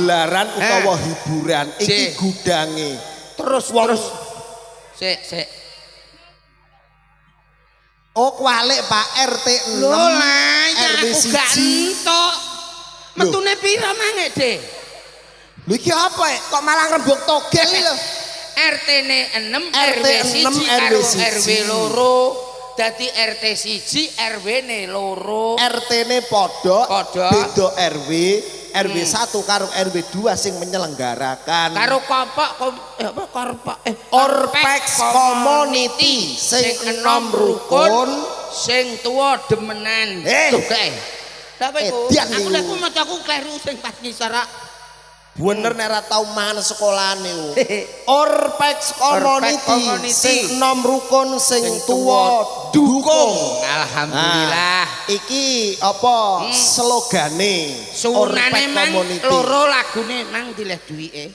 Pagelaran utawa hiburan iki gudange. Terus wong terus sik sik. Oh kualik Pak RT 6. Lho lah, RW aku gak 1. entuk. Metune pira mange, Dik? Lho iki apa kok malah rembug togel iki lho? RT-ne 6, RT RW 1 6, karo RW 1. RW 2. Dadi RT 1, RW-ne 2. RT-ne padha, Padha. beda RW, RW 1 karo RW 2 sing menyelenggarakan. Karo kopok apa korpok Orpex Community sing enom rukun, sing tuwa demenan. Lho kae. Lha apa iku? Edian Aku iku. lek ku macaku kleru sing pas ngisor kok. Bener nek ora tau mangan sekolahane. Orpex Community Community. sing enom rukun sing tuwa dukung. Alhamdulillah. Nah, iki apa slogane Suwunane Orpex mang Community. loro lagune mang dileh duwike.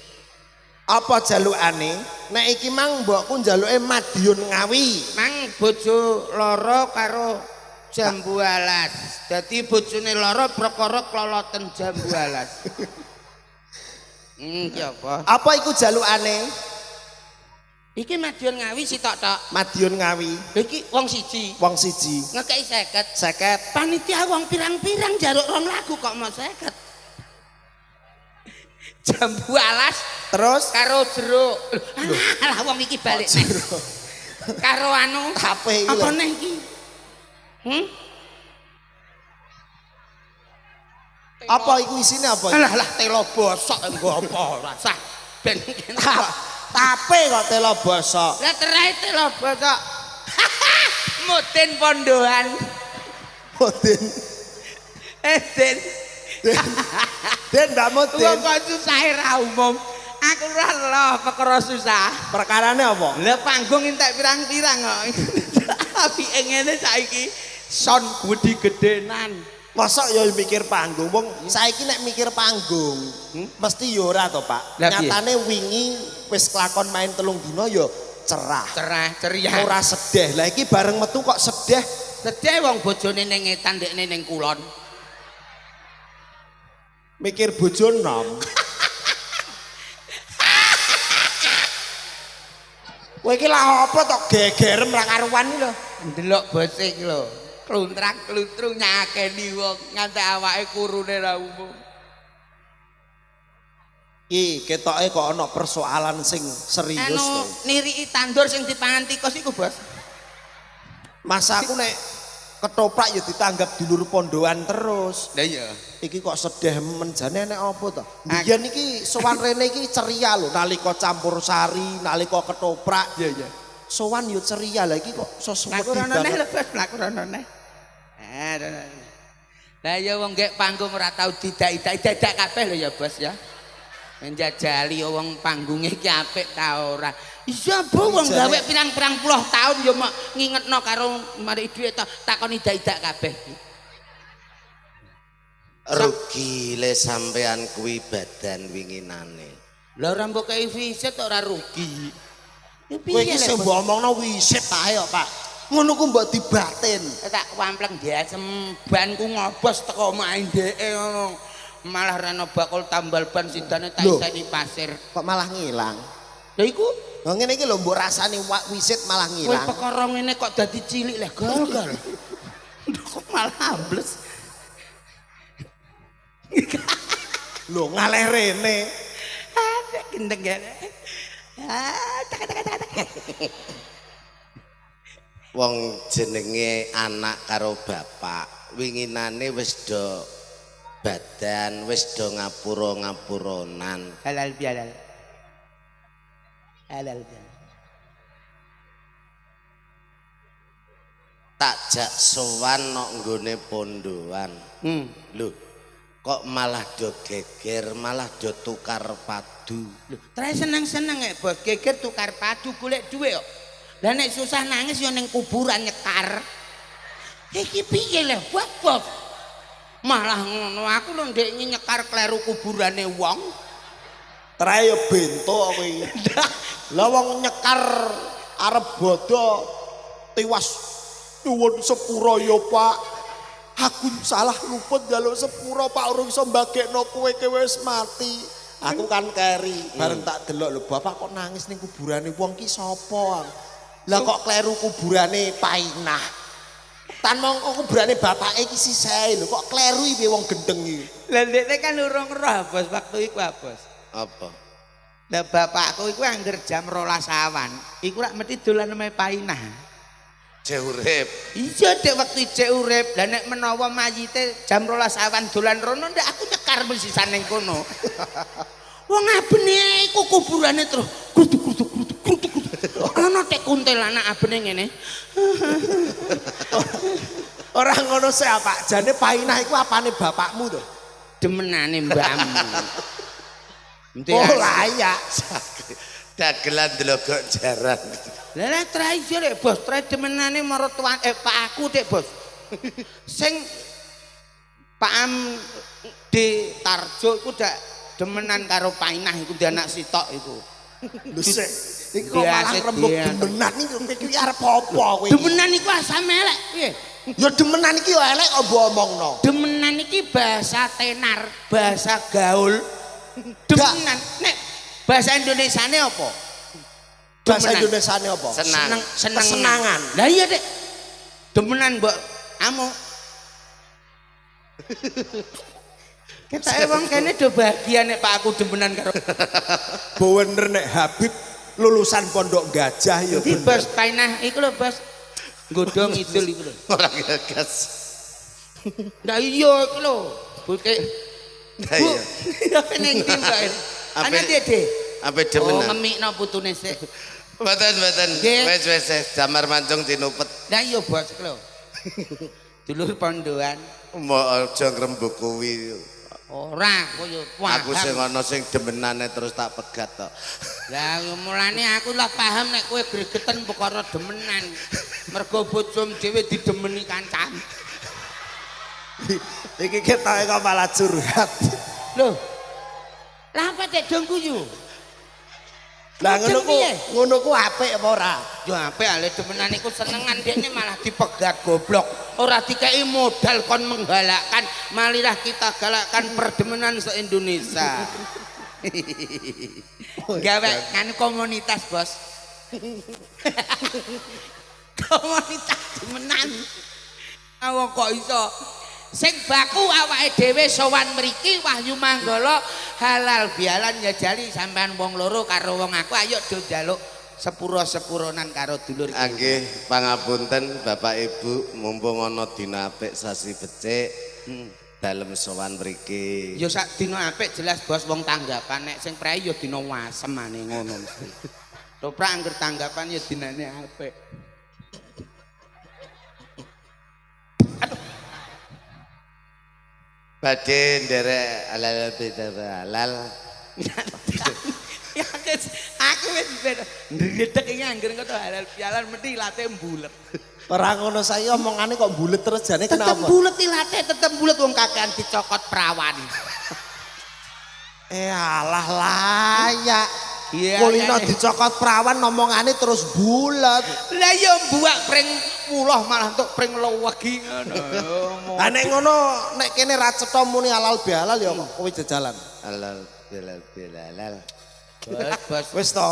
Apa jalukane? Nek iki mang mbokku njaluke Madiun Ngawi. Mang bojo loro karo jambu alas. Dadi bojone loro perkara kloloten jambu alas. Iki apa? Apa iku jalukane? Iki Madiun Ngawi sitok tok. Madiun Ngawi, Lha iki wong siji wong siji. ngekeki 50. 50. Panitia wong pirang-pirang njaluk rong lagu kok mau 50. Jambu alas Terus karo jeruk. Alah wong iki balik neh. Karo anu Tape iki apa lho. neh iki? Apa iku isine apa? Alah lah telo bosok nggo apa rasah ben kene kok. Tape kok telo bosok. Lah terae telo bosok. Mudin pondohan. Mudin. Den. Den Mbak Mudin. Wong kok susahe ra umum. Aku ora loh perkara susah. Perkarane apa? Lah panggung entek pirang-pirang kok. Apike ngene saiki son wedi gedenan. Mosok ya mikir panggung. Wong saiki nek mikir panggung, mesti ya ora to, Pak. Lah piye? Nyatane wingi wis kelakon main 3 dina ya cerah. Cerah, ceria. Ora sedih. Lah iki bareng metu kok sedih. Sedih wong bojone ning ngetan ndekne ning kulon. Mikir bojo nom. Kowe iki lah apa tok gegerem ra karuan iki lho. Ndelok bose iki lho. Kluntrak-kluntrung nyakeni wong nganti awake kurune ra umum. Iki ketoke kok ana persoalan sing serius Anu to. niriki tandur sing dipangan tikus iku, Bos. Mas aku nek ketoprak ya ditanggap dulur pondokan terus. Lah iya. Iki kok sedih menjane nek apa to? Biyen iki sowan rene iki ceria lho nalika campur sari, nalika ketoprak. Iya, iya. Sowan yo ceria lah iki kok Mlaku sesuatu rono neh banget. lho, Bos, mlaku rono neh. Rono. Lah ya wong gek panggung ora tau didak-idak kabeh lho ya, Bos ya. Njajali wong panggunge iki apik ta ora. Iya, Bu, wong gawe pirang-pirang puluh tahun ya mok ngingetno karo mari dhuwit to takon idak-idak kabeh. Rugi le sampean kuwi badan winginane. Lah ora mbok kei visit ora rugi. Ya Kowe iki sing mbok omongno wisit tae kok, Pak. Ngono ku mbok dibatin. Tak wampleng diasem banku ngobos teko omahe ndeke ngono. Malah rano bakul tambal ban sidane tak iseni pasir. Kok malah ngilang? Lha iku Lha ngene iki lho mbok rasani wisit malah kowe ngilang. perkara ngene kok dadi cilik lah gol-gol. Kok malah ambles. Lho ngaleh rene. Ah, gendeng ya. Ah, tak tak tak tak. Wong jenenge anak karo bapak, winginane wis do badan, wis do ngapura-ngapuronan. Halal bihalal. Halal bihalal. Tak jak sowan nok nggone pondokan. Lho, kok malah do geger, malah do tukar padu. Lho, trae seneng-seneng bos, geger tukar padu golek dhuwit kok. Lah nek susah nangis ya ning kuburan nyekar. Iki piye lho, bos? Malah ngono, aku lho ndek nyekar kleru kuburane wong. Trae ya bento kowe iki. Lah wong nyekar arep bodho tiwas nyuwun sepura ya, Pak. Aku salah luput njaluk sepuro Pak urung iso mbagekno kowe kowe wis mati. Aku kan keri, bareng tak delok lho bapak kok nangis ning kuburane wong ki sapa? Lah kok kleru kuburane Painah. Tan mongko kuburane bapake iki sisae lho kok kleru piye wong gendeng iki. Lah ndekne kan urung roh Bos waktu iku Bos. Apa? Lah bapakku iku angger jam 12 awan, iku rak mesti dolan omahe Painah. Jek urip. Iya dek waktu jek urip. Lah nek menawa mayite jam 12 awan dolan rono ndak aku nyekar mesisan ning kono. Wong abene iku kuburane terus grutuk-grutuk grutuk grutuk. Ana tek kuntilanak abene ngene. Ora ngono sih Pak. Jane Painah iku apane bapakmu to? Demenane mbahmu. Oh layak. Dagelan delogok jaran. Lah lah trai yo lek bos, trai demenane maratuan Pak aku dek bos. Sing Pak Am D Tarjo iku dak demenan karo Painah iku ndek anak sitok iku. Lho sik, iki kok malah rembug demenan iki kowe iki arep apa kowe? Demenan iku asam elek piye? Ya demenan iki yo elek kok mbok omongno. Demenan iki bahasa tenar, bahasa gaul. Demenan nek bahasa Indonesiane apa? Bahasa Indonesiane apa? Senang, seneng, kesenangan. Lah iya Dek. Demenan mbok amuk. Ketake wong kene do bahagia nek Pak aku demenan karo. Bener nek Habib lulusan Pondok Gajah ya bener. Bos Painah iku lho Bos. Nggodho ngidul iku lho. Ora gagas. Lah iya iku lho. Buke. Lah iya. Ya ning ndi Mbak? Ana Dede. Ape demenan. Oh ngemikno putune sik. Mboten mboten. Wis wis damar mancung dinupet. Lah iya Bos iku lho. Dulur pondokan. Mbok aja ngrembug kuwi. Ora, aku yo paham. Aku sing ana sing demenane terus tak pegat tok. Lah mulane aku lah paham nek kowe gregeten perkara demenan. Mergo bojom dhewe didemeni kancan. Iki ketoke kok malah curhat. Lho. Lah apa tek dong guyu? Lah ngono ku, ngono ku apik apa ora? Ya apik ale demenan iku senengan dekne malah dipegat goblok. Ora dikei modal kon menggalakkan, marilah kita galakkan perdemenan se-Indonesia. Gawe kan komunitas, Bos. Komunitas demenan. Awak kok iso sing baku awake dhewe sowan mriki Wahyu Manggala halal bihalan ya jali sampean wong loro karo wong aku ayo do njaluk sepuro-sepuronan karo dulur. Nggih, pangapunten Bapak Ibu, mumpung ana dina apik sasi becik dalem sowan mriki. Ya sak dina apik jelas Bos wong tanggapan nek sing prei ya dina wasemane ngono mesti. Toprak angger tanggapan ya dinane apik. Badhe nderek halal halal. Ya aku wis ndredeg iki angger kok halal bihalal mesti ilate mbulet. Ora ngono saya omongane kok mbulet terus jane kenapa? Tetep mbulet ilate, tetep mbulet wong kakean dicokot perawan. Alah layak. Iya, kulino dicokot perawan omongane terus bulet. Lah ya mbuak pring wuloh malah entuk pring lewegi ngono. Lah nek ngono nek kene ra cetha muni halal bihalal ya kok kowe jejalan. Halal bihalal bihalal. Bos, bos. Wis to.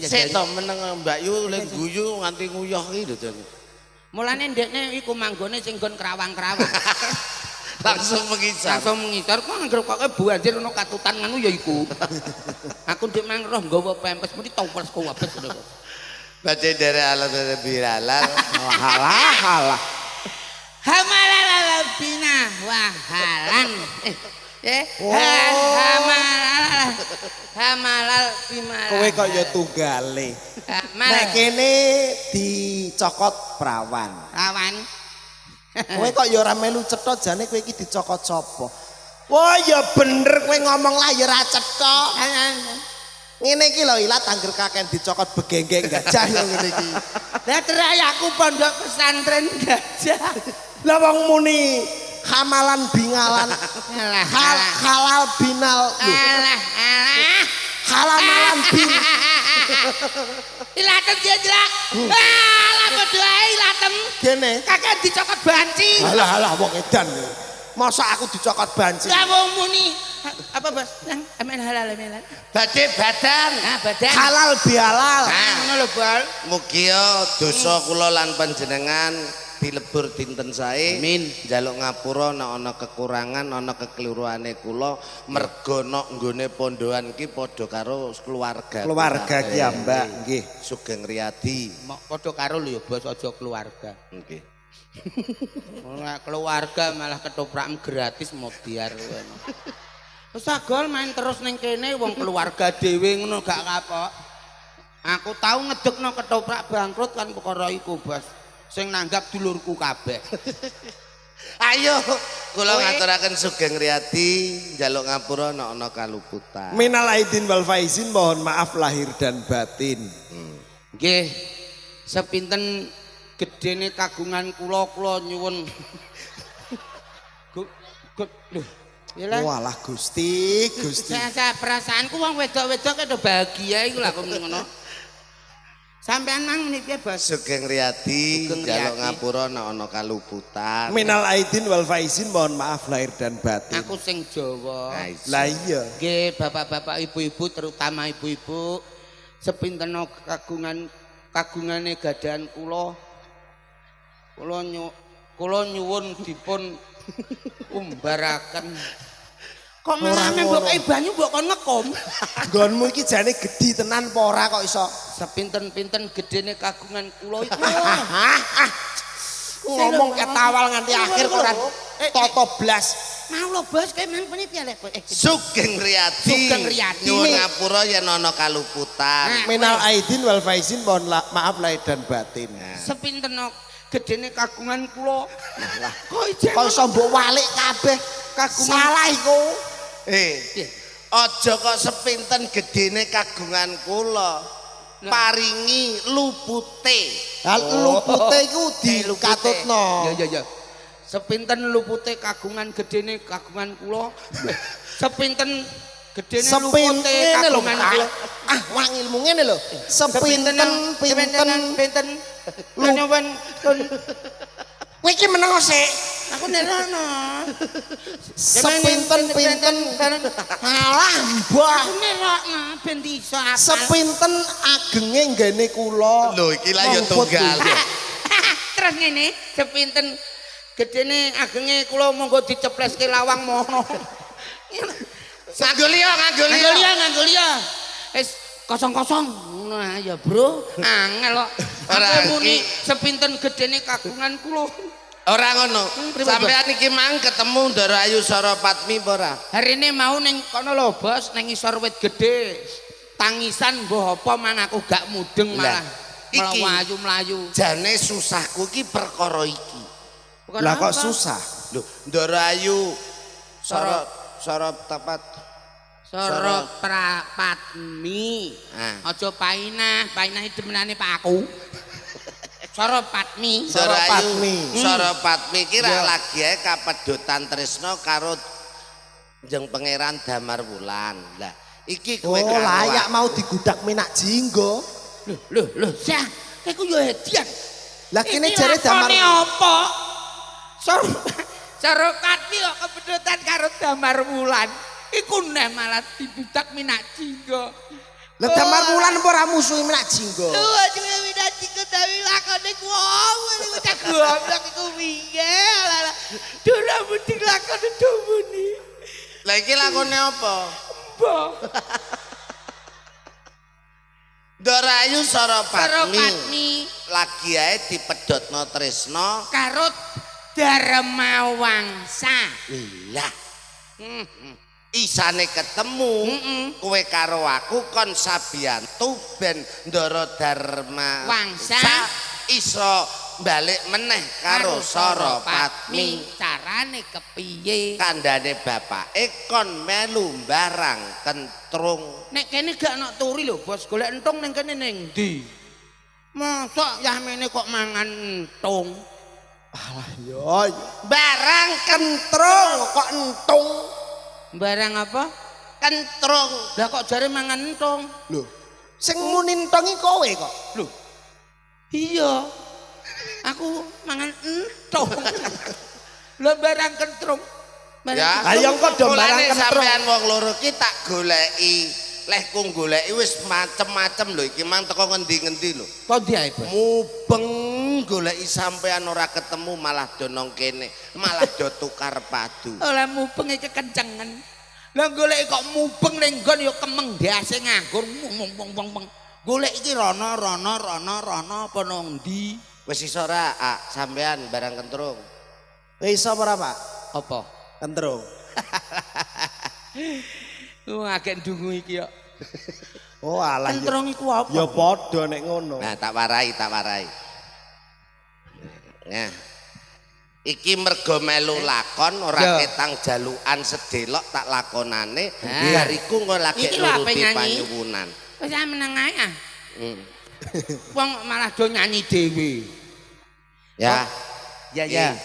Sik to meneng Mbak Yu le guyu nganti nguyah iki lho jan. Mulane ndekne iku manggone sing nggon krawang-krawang. Langsung mengisar. Langsung mengisar kok anggere pokoke banjir ono katutan ngono ya iku. Aku ndek mang roh nggawa pempes mesti toples kowabes ngono. Badhe nderek halal bihalal. Halah halah. Hamalala bina wahalan. Hamalal. Hamalal bimalal. Kowe kok ya tunggale. Nek kene dicokot perawan. Perawan. Kowe kok ya ora melu cetha jane kowe iki dicokot sapa? Wah ya bener kowe ngomong lah ya ora cetha. Ngene iki lho ilat angger kaken dicokot begenggeng gajah ya ngene iki. Lah terai aku pondok pesantren gajah. Lah wong muni hamalan bingalan. Halal binal. Alah alah. Halamalan bin. Ilatem dia jelak. Ah, lah padha ae ilatem. Kene. Kakek dicokot banci. Halah halah wong edan. Masa aku dicokot banci? Lah wong muni apa, Bos? Nang amen halal amen halal. Badhe badan. Ah, badan. Halal bihalal. Ah, ngono lho, Bal. Mugia dosa kula lan panjenengan dilebur dinten sae. Amin. Njaluk ngapura nek ana kekurangan, ana kekeliruane kula merga nok nggone pondokan ki padha karo keluarga. Keluarga ki ya, Mbak, nggih. Sugeng Riyadi. Mok padha karo lho ya, Bos, aja keluarga. Nggih. Ora keluarga malah ketoprak gratis mobiar kowe. Wis agol main terus ning kene wong keluarga dhewe ngono gak kapok. Aku tau ngedekno ketoprak bangkrut kan perkara iku, Bos. Sing nanggap dulurku kabeh. Ayo kula ngaturaken Sugeng Riyadi njaluk ngapura nek ana kaluputan. Minal aidin wal faizin, mohon maaf lahir dan batin. Nggih. Sepinten gedene kagungan kula, kula nyuwun. Lho, ya. Walah Gusti, Gusti. Saya perasaanku wong wedok-wedok kedo bahagia iku lho aku ngono. Sampean nang ngene piye, Bos? Sugeng Riyadi njaluk ngapura nek ana kaluputan. Minal aidin wal faizin, mohon maaf lahir dan batin. Aku sing Jawa. Lah iya. Nggih, bapak-bapak, ibu-ibu, terutama ibu-ibu, sepinten kagungane gadahan kula. Kula nyuwun dipun umbaraken. Kok malah mbok kei banyu mbok kon ngekom. Nggonmu iki jane gedhi tenan apa ora kok iso? Sepinten-pinten gedene kagungan kula iku. Ngomong ketawal nganti akhir kok ora toto blas. Mau lho Bos, kowe mang penitia lek. Sugeng Riyadi. Sugeng Riyadi. Nyuwun ngapura yen ana kaluputan. Minal aidin wal faizin, mohon maaf lahir dan batin. Sepinten gedene kagungan kula. Lah kok iso mbok walik kabeh? Kagungan salah iku. Aja kok sepinten gedene kagungan kula. Paringi lupute. Lah lupute iku dikatutno. Ya ya ya. Sepinten lupute kagungan gedene kagungan kula. Sepinten gedene lupute kagungan kula. Ah, wang ilmu ngene lho. Sepinten pinten pinten nyuwun kowe iki meneng sik. Aku nerono. Sepinten pinten alah mbah. Aku nerokno ben iso apal. Sepinten agenge nggene kula. Lho iki lah ya tunggal. Terus ngene, sepinten gedene agenge kula monggo dicepleske lawang mono. Nganggo liya, nganggo liya. Nganggo liya, nganggo liya. Wis kosong-kosong ngono ya, Bro. Angel kok. Ora muni sepinten gedene kagungan kula. Ora ngono. Sampean iki mang ketemu Ndara Ayu Sara Patmi apa ora? Harine mau ning kono lho, Bos, ning isor wit gedhe. Tangisan mbuh apa mang aku gak mudeng malah. Iki mlayu-mlayu. Jane susahku iki perkara iki. Lah kok susah? Lho, Ndara Ayu Sara Sara Tapat Sara Patmi. Aja Painah, Painah demenane Pak aku. Sara Patmi, Sara Patmi. Sara Patmi iki ra lagi ae kapedotan tresna karo Jeng Pangeran Damar Wulan. Lah, iki kowe karo layak mau digudak Minak Jinggo. Lho, lho, lho, sah. Iku yo hedian. Lah kene jare Damar apa? Sara Patmi kok kepedotan karo Damar Wulan. Iku neh malah dibudak Minak Jinggo. Lah Damar Wulan apa ora musuhi Minak Jinggo? Lho aja Minak Jinggo tapi lakone ku opo niku cah goblok iku piye? Dora muding lakone do muni. Lah iki lakone apa? Mbah. Ndara Ayu Sara Patmi. Lagi ae dipedhotno tresna karo Dharma Wangsa. Lah. Isane ketemu kowe karo aku kon sabiyantu ben Ndara Dharma Wangsa iso balik meneh karo Sara Patmi. Carane kepiye? Kandhane bapake kon melu barang kentrung. Nek kene gak ana turi lho, Bos. Golek entung ning kene ning ndi? Mosok yahmene kok mangan entung? Alah yo, barang kentrung kok entung. Barang apa? Kentrung. Lah kok jare mangan entung? Lho, Sing muni entong iki kowe kok. Lho. Iya. Aku mangan entung. Lho barang kentrung. Ya. Ayo engko do barang kentrung. Sampean wong loro ki tak goleki. Lehku goleki wis macem-macem lho iki mang teko ngendi-ngendi lho. Kok ndi ae, Bos? Mubeng goleki sampean ora ketemu malah do nang kene, malah do tukar padu. Oleh mubeng iki kekencengan. Lah goleki kok mubeng ning nggon ya kemeng ndase nganggur mung. Golek iki rono rono rono rono apa nang ndi? Wis iso ora sampean barang kentrung? Wis iso ora, Pak? Apa? Kentrung. Wong agek ndungu iki kok. Oh alah. Kentrung iku apa? Ya padha nek ngono. Nah, tak warai, tak warai. Nah. Iki mergo melu lakon ora ketang jalukan sedelok tak lakonane, bariku engko lagi nuruti panyuwunan. Wis meneng ae ah. Wong malah do nyanyi dhewe. Ya. Ya ya.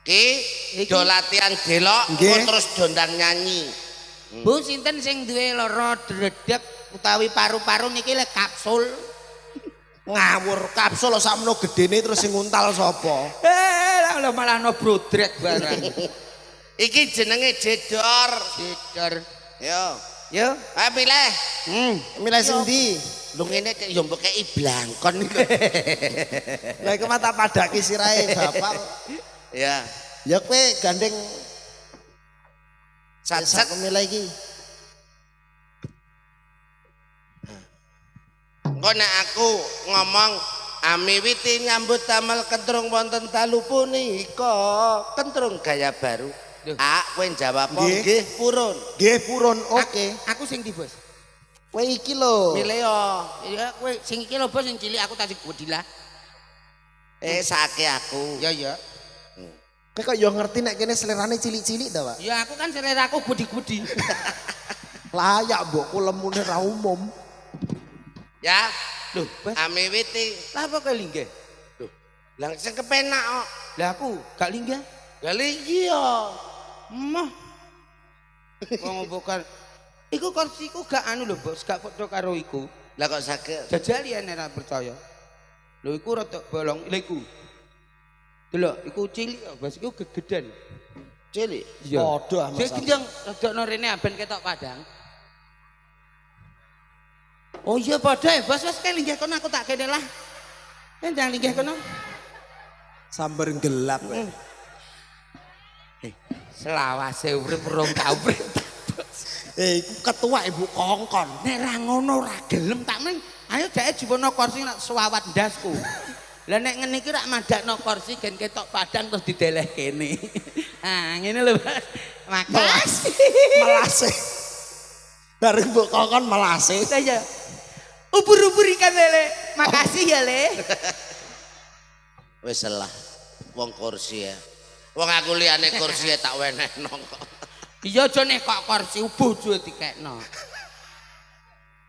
Ki do latihan delok engko terus dondang nyanyi. Bu sinten sing duwe lara dredeg utawi paru-paru niki lek kapsul. Ngawur kapsul sakmono gedene terus sing nguntal sapa? Lah malah no brodrek barang. Iki jenenge jedor. Jedor. Yo. Yo. Ayo pilih. Milih sing ndi? Lho ngene yo mbok kei blangkon iki. Lah iku mata padake sirahe bapak. Ya. Ya kowe gandeng sat-sat milih iki. Engko nek aku ngomong amiwiti nyambut damel kentrung wonten dalu punika kentrung gaya baru. Ah, kowe jawab apa? Nggih, purun. Nggih, purun. Oke. Aku sing ndi, Bos? Kowe iki lho. Milih yo. Ya kowe sing iki lho, Bos, sing cilik aku tak sing lah. Sake aku. Ya ya. Kowe kok yo ngerti nek kene selerane cilik-cilik ta, Pak? Ya aku kan seleraku gudi-gudi. Layak mbokku lemune ra umum. Ya. Lho, Bos. Amiwiti. Lah apa kowe linggih? Lho, lah sing kepenak kok. Lah aku gak linggih. Lah linggih yo. Moh. Wong bukan. Iku kursiku gak anu lho, Bos, gak padha karo iku. Lah kok saged? Jajal yen ora percaya. Lho iku rada bolong, lha iku. Delok, iku cilik, Bos, iku gegeden. Cilik. Iya. Padha Mas. Sing gendeng rodokno rene ben ketok padang. Oh iya padha ya, Bos, wis kae linggih kono aku tak kene lah. Ndang linggih kono. Samber gelap kowe. Selawase urip rong tau urip. Iku ketua ibu kongkon. Nek ra ngono ora gelem tak men. Ayo jake juwono kursi nek suwawat ndasku. Lah nek ngene iki rak madakno kursi gen ketok padang terus dideleh kene. Ah ngene lho, Mas. Makasih. Melase. Bareng mbok kongkon melase. Iya. Ubur-ubur ikan lele. Makasih ya, Le. Wis lah wong kursi ya. Wong aku liyane kursi tak wenehno kok. Iya aja nek kok kursi bojo dikekno.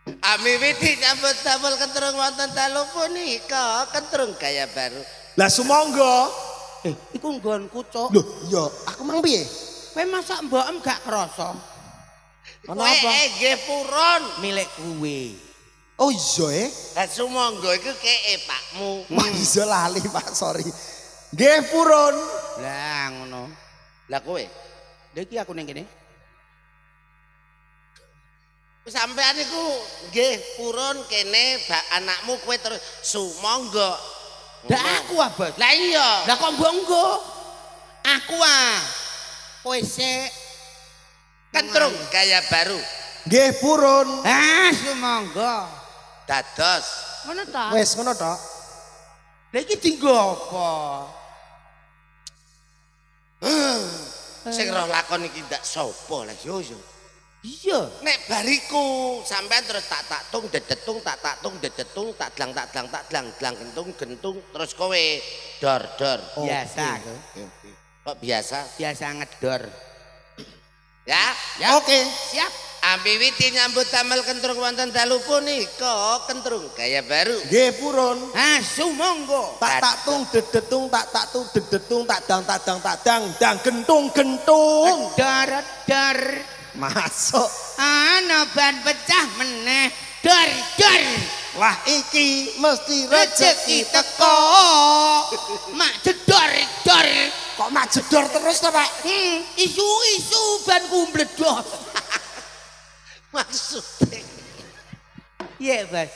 Amiwiti nyambut damel kentrung wonten dalu punika kentrung gaya baru. Lah sumangga. Iku nggonku, Cuk. Lho, iya, aku mang piye? Kowe masak mbokem gak krasa. Ana apa? Nggih purun milik kuwe. Oh iya eh. Lah sumangga iku keke pakmu. Wah iya lali, Pak, sorry. Nggih purun. Lah ngono. Lah kowe? Lha iki aku ning kene. Sampean iku nggih purun kene bak anakmu kowe terus sumangga. Lah aku ah, Bos. Lah iya. Lah kok mbok nggo? Aku ah. Kowe sik kentrung gaya baru. Nggih purun. Ah sumangga. Dados. Ngono ta? Wis ngono tok. Lah iki dienggo apa? Sing roh lakon iki ndak sapa lah yo yo. Iya. Nek bariku sampean terus tak tak tung dedetung tak tak tung dedetung tak dlang tak dlang tak dlang dlang gentung gentung terus kowe dor dor. Biasa aku. Kok biasa? Biasa ngedor. Ya? Ya. Oke, siap. Amiwiti nyambut damel kentrung wonten dalu punika kentrung gaya baru. Nggih purun. Ah sumangga. Tak tak tung dedetung tak tak tung dedetung tak dang tak dang tak dang dang gentung gentung. Dor dor. Masuk. Ana ban pecah meneh. Dor dor. Lah iki mesti rejeki teko. Mak jedor dor. Kok mak jedor terus to, Pak? Isu-isu banku mbledos. Maksudnya. Iya, Bos.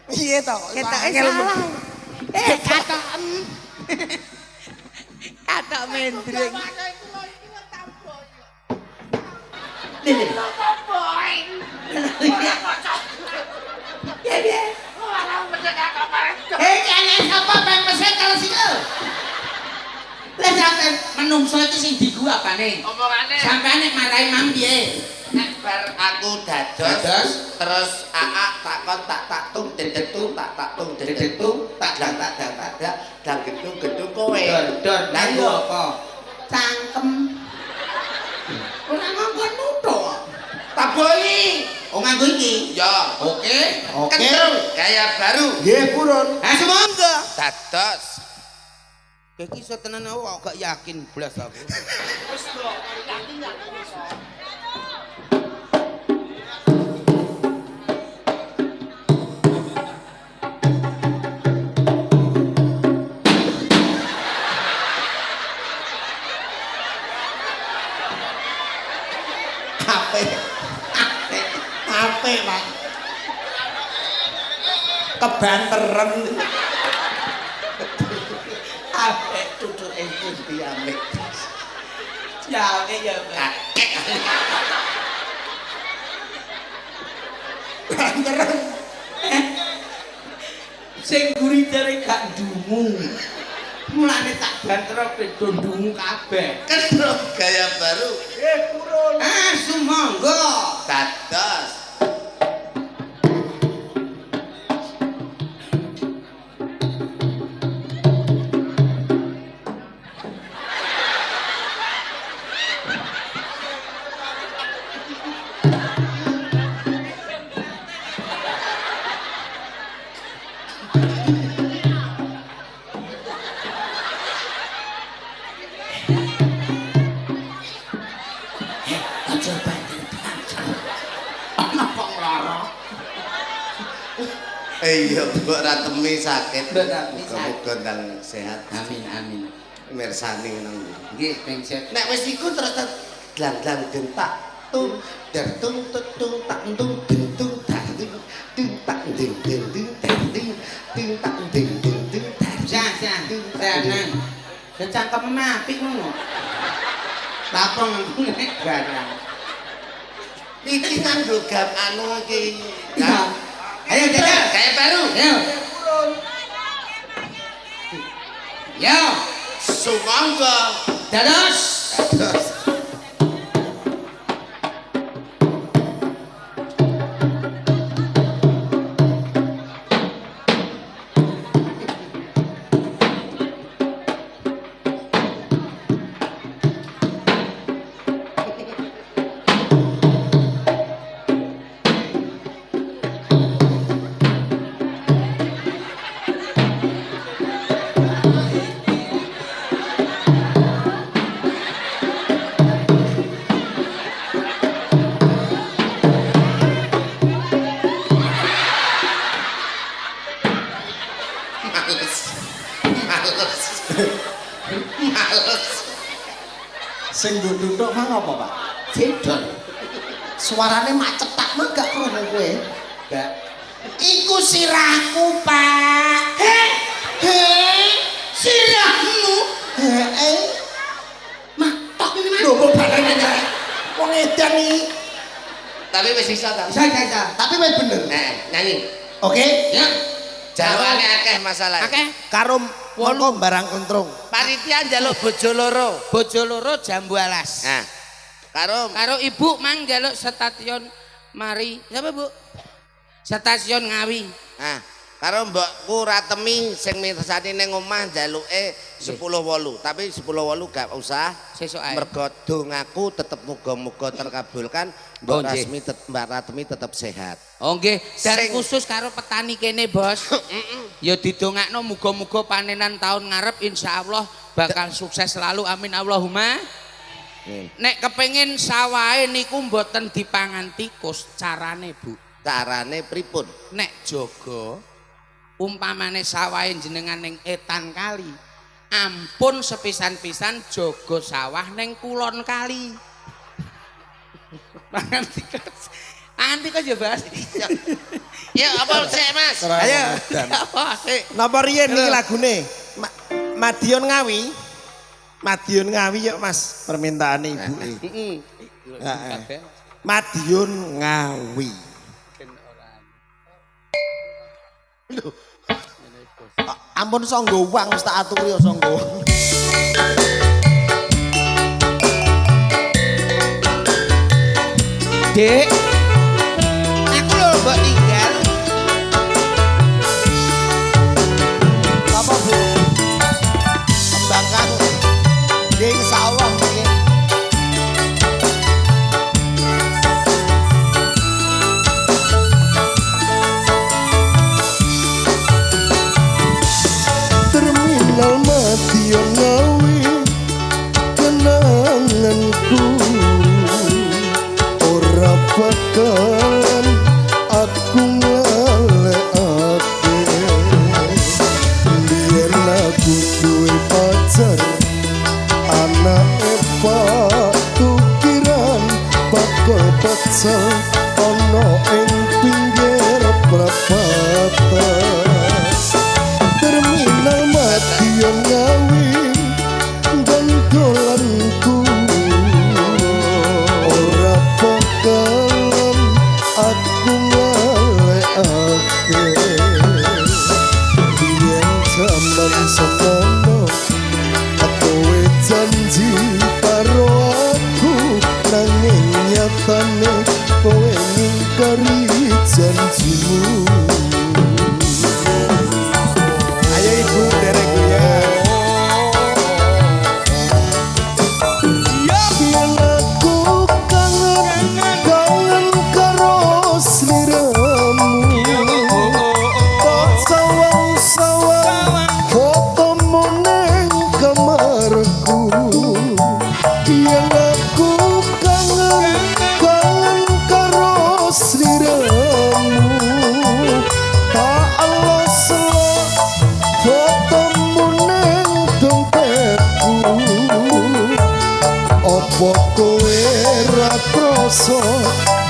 Piye to? Ketoke salah. Katok. Katok mendring. Piye? Kene sapa ben mesin kalau situ? Lah sampean menungso iki sing digu apane? Omongane. Sampean nek marahi mam piye? Nek bar aku dados terus aa takon tak tak tung dedetung tak tak tung dedetung tak dang tak dang tak dang dang gedung gedung kowe. Dor dor. Lah iya apa? Cangkem. Ora nganggo nuthuk. Taboi. Oh nganggo iki? Ya. Oke. Oke. Kentrung gaya baru. Nggih purun. Ha sumangga. Dados. Kowe iki iso tenan aku kok gak yakin blas aku. Wis kok yakin yakin wis. Apik. Apik. Apik, Pak. Kebanteren. Apik tutuke pundi amik. Ya oke ya, Pak. Banteren. Sing guri jare gak ndungu. Mulane tak banter beda ndungu kabeh. Kentrung gaya baru. Nggih purun. Ah sumangga. Dados. Aja banter-banter. Ana wong lara. Iya, mbok ratemi sakit. Mbok ratemi sakit. Muga-muga ndang sehat. Amin amin. Mirsani nang. Nggih, ping set. Nek wis iku terus glang-glang gentak tung der tung tung tak tung gentung tak dung dung tak ding ding ding tak ding ding tak ding ding ding tak. Sah sah. Tenan. Cangkem apik ngono. Apa nganggo nek barang. Iki nganggo gam anu iki. Ayo jajal. Gaya baru. Ayo. Yo. Sumangga. Dados. Dados. Males. Males. Males. Sing nggo tutuk mang apa, Pak? Jedol. Suarane mak cetak mah gak krungu kowe. Gak. Iku sirahku, Pak. He? He? Sirahmu? Heeh. Mah, tok ini mah. Lho kok balene nyek. Wong edan iki. Tapi wis iso ta? Bisa, bisa, bisa. Tapi wis bener. Nah, nyanyi. Oke. Ya. Jalukane akeh masalah. Akeh. Karo mongko barang kentrung. Panitia njaluk bojo loro. Bojo loro jambu alas. Nah. Karo Karo ibu mang njaluk stasiun Mari. Siapa, Bu? Stasiun Ngawi. Nah, karo mbokku Ratemi sing mirsani ning omah njaluke 10.8, tapi 10.8 gak usah. Sesuk ae. Mergo dongaku tetep muga-muga terkabulkan, Mbok Oh, nggih. Rasmi Mbak Ratemi tetep sehat. Oh nggih, dan Sing- khusus karo petani kene, Bos. Ya didongakno muga-muga panenan tahun ngarep insyaallah bakal sukses selalu. Amin Allahumma. Nek kepengin sawahe niku mboten dipangan tikus, carane, Bu. Carane pripun? Nek jaga umpamane sawahe jenengan ning etan kali, ampun sepisan-pisan jaga sawah ning kulon kali. Nanti kok ya bahas. Ya apa sik Mas? Ayo. Apa sik? Napa riyen niki lagune? Madiun Ngawi. Madiun Ngawi yuk Mas, permintaane ibuke. Heeh. Heeh. Madiun Ngawi. Lho. Ampun sanggo wang wis tak aturi ya sanggo. Dek. Aku lho mbok tinggal. Apa Bu? Kembangkan. Nggih insyaallah nggih. Terminal Madiun Ngawi kenanganku ora bakalan aku ngalekake. Biyen aku duwe pacar anake Pak Tukiran bakal pecel ana ing pinggir prapatan. Terminal Madiun Ngawi gondolanku ora bakalan aku ngalekake. Biyen jaman semono kowe janji karo aku nanging nyatane kowe ngingkari janjimu. Ayo Ibu derek ya. Yen aku kangen kangen karo sliramu tak sawang-sawang fotomu ning kamarku. Yen aku kangen kangen karo sliramu tak alas fotomu ning dompetku. Apa kowe ra krasa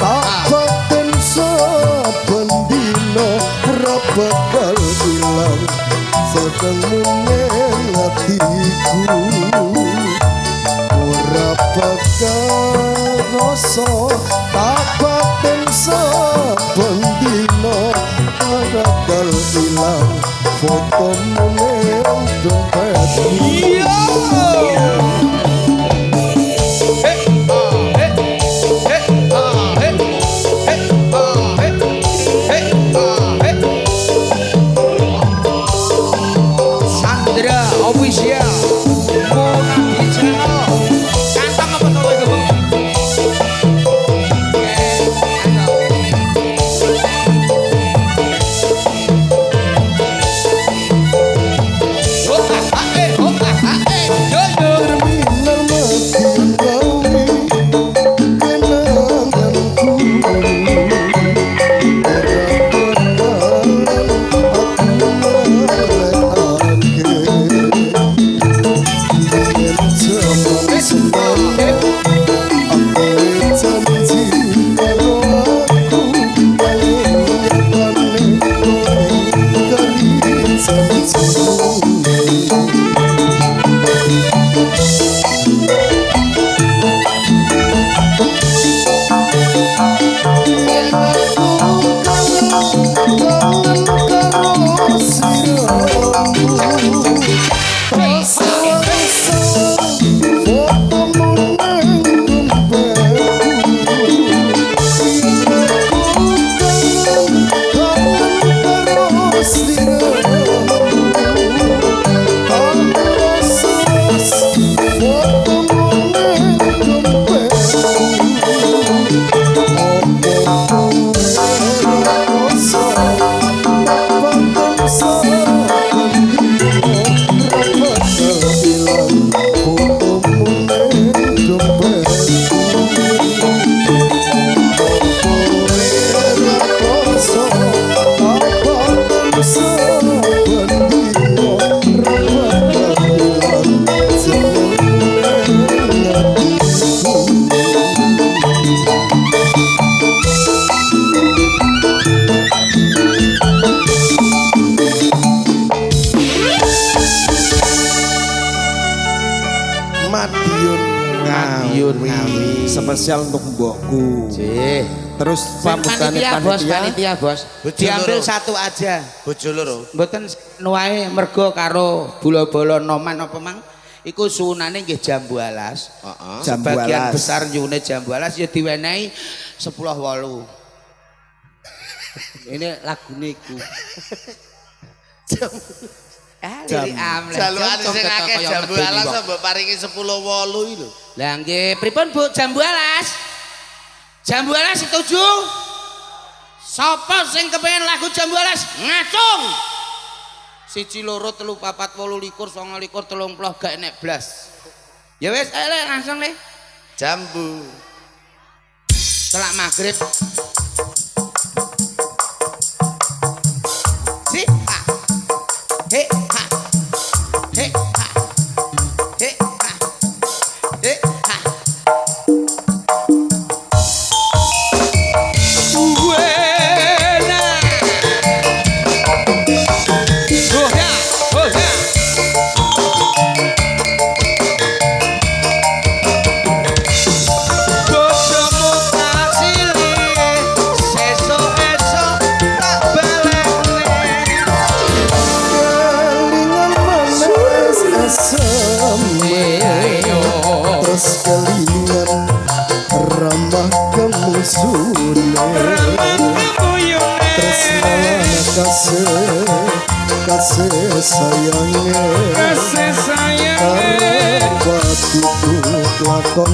tak batin saben dina ra bakal ilang senengmu ning atiku. Ora bakal rasa tak batin saben dina ora bakal ilang fotomu ning dompetku. Sandra Official Munadi Channel. Kantong apa to iku, Bu? Kantong. Spesial untuk mbokku. Nggih. Terus pamutane Panitia bos, panitia bos. Bojo Diambil loro. satu aja. Bojo loro. Mboten nuwae mergo karo bola-bola noman apa mang iku suwunane nggih jambu alas. Heeh. Jambu Sebagian alas. besar nyuwune jambu alas ya diwenehi 10.8. Ini lagune iku. Ah, lirik amleh. Jalukane Jam sing ketok akeh kaya jambu medeni alas wong. mbok paringi 10.8 iki lho. Lah nggih, pripun Bu jambu alas? Jambu alas setuju? Sapa sing kepengin lagu jambu alas? Ngacung. 1 2 3 4 8 29 30 gak enek blas. Ya wis, ayo le, langsung le. Jambu. Selak maghrib. Si ha. He ha. He ha. He ha. He ha. Buena. Oh ya, oh ya. Bojomu tak silih, sesuk esuk tak balekne. Kelingan manis asem terus kelingan ramah kemusune tresna lan kasih kasih sayange Kasih sayange. Karep atiku lakon.